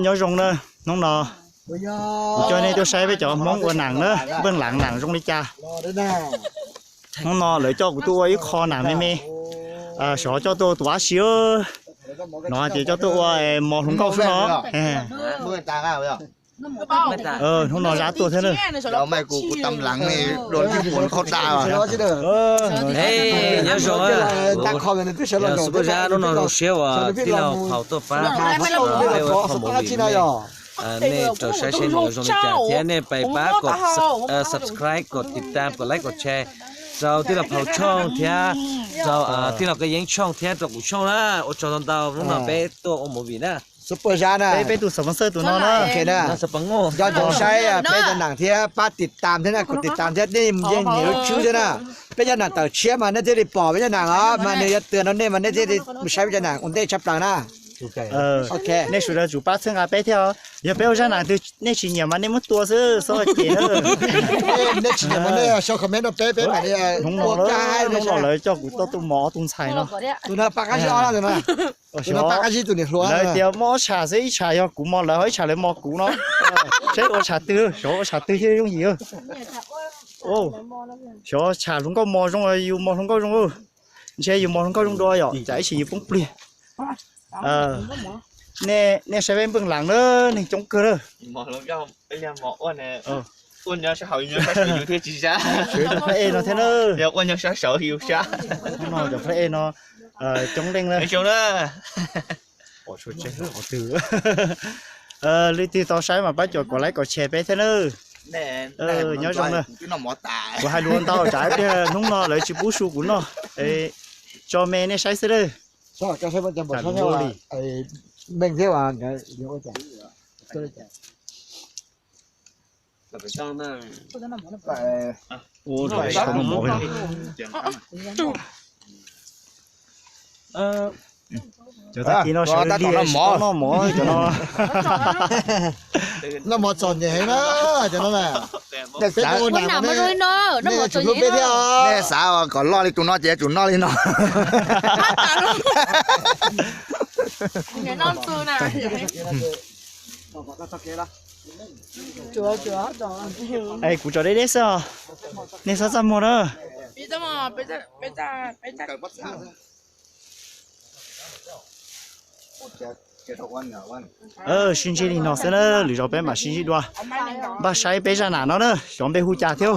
Nyob zoo na, hnub no kuv coj nej tuaj saib peb cov Hmoob ua nam na, npeej lam nam zoo li cas. Hnub no lawv coj kuv tuaj ua ib qho nam me me, xyov coj tuaj ua tus dab tsi. No hais tias coj tuaj ua mos hluas nkauj xwb no. Hnub no Zab tuaj thiab na. Nyob zoo, Xub Paj Zab, hnub no zoo siab uas tij laug Phau tuaj pab peb ua qho movie ne. Nej rau saib seb nws zoo li cas thiab nej pab kom subscribe, kom tiv tam, kom like, kom share rau tij laug Phau tshooj thiab rau tij laug Kab Yeeb tshooj thiab rau kuv tshooj na. Ua tsaug ntau ntau, hnub no peb tuaj ua movie na. Peb, peb tus sponsor tus no na. Nco ntsoov saib peb cov nam thiab pab tiv tam thiab na, kom tiv tam thiab nej yeej nias lub tswb thiab na. Peb cov nam tawm tshiab mas nej thiaj li pom peb cov nam os, mas nws yuav tws no nej mas nej thiaj li mus saib peb cov nam ua ntej tshaj plaws na. Nej sawv daws tsum pab txhawb nqa peb thiab os. Yog peb ua zaj nam twg nej tsis nyiam mas nej muab tua xwb, txhob cem na. Nej tsis nyiam mas nej sau comment rau peb, peb mam li ua. Hnub no lawv coj kuv tuaj tua mos ob tug ntxhais no. Tus no pab qab zib ob na, tus no pab qab zib tus niam hluas. Lawv tias muaj ob tsham xwb, ib tsham yog kuv mos lawv, ho ib tsham lawv mos kuv no. Saib ua tsham twg, xyov ua tsham twg thiaj yooj yim. Xyov tsham hluas nkauj mos zoo, yus mos hluas nkauj zoo. Ntshe yus mos hluas nkauj zoo dua yom, tsam ib sim yus poob plig. Nej saib peb npeej lam na, neeg coob kawg na. Ua nyob sab hauv yus thiaj tsis sab. Ua nyob sab saud yus sab. Cov pab e no coob leej na. Leej twg tau saib mas pab cuam kom like kom share peb thiab na. Nyob zoo na. Kuv hais lus ntau tsam ib pliag hnub no lawv tsis pub su kuv noj. Tso me nej saib xwb lawm. Cov tag kis no sawv li noj mov, cov no noj mov txom nyem heev na, cov no na. Nej tsum hlub peb thiab os. Nej xav kom loj li tus no ces tsum noj li no. Es kuv tso deb deb xwb os, nej txhob txaj muag na. Sib ntsib li no xwb na, lwm zaus peb mam sib ntsib dua. Npaj saib peb zaj nam no na, xyov npe hu cas thiab.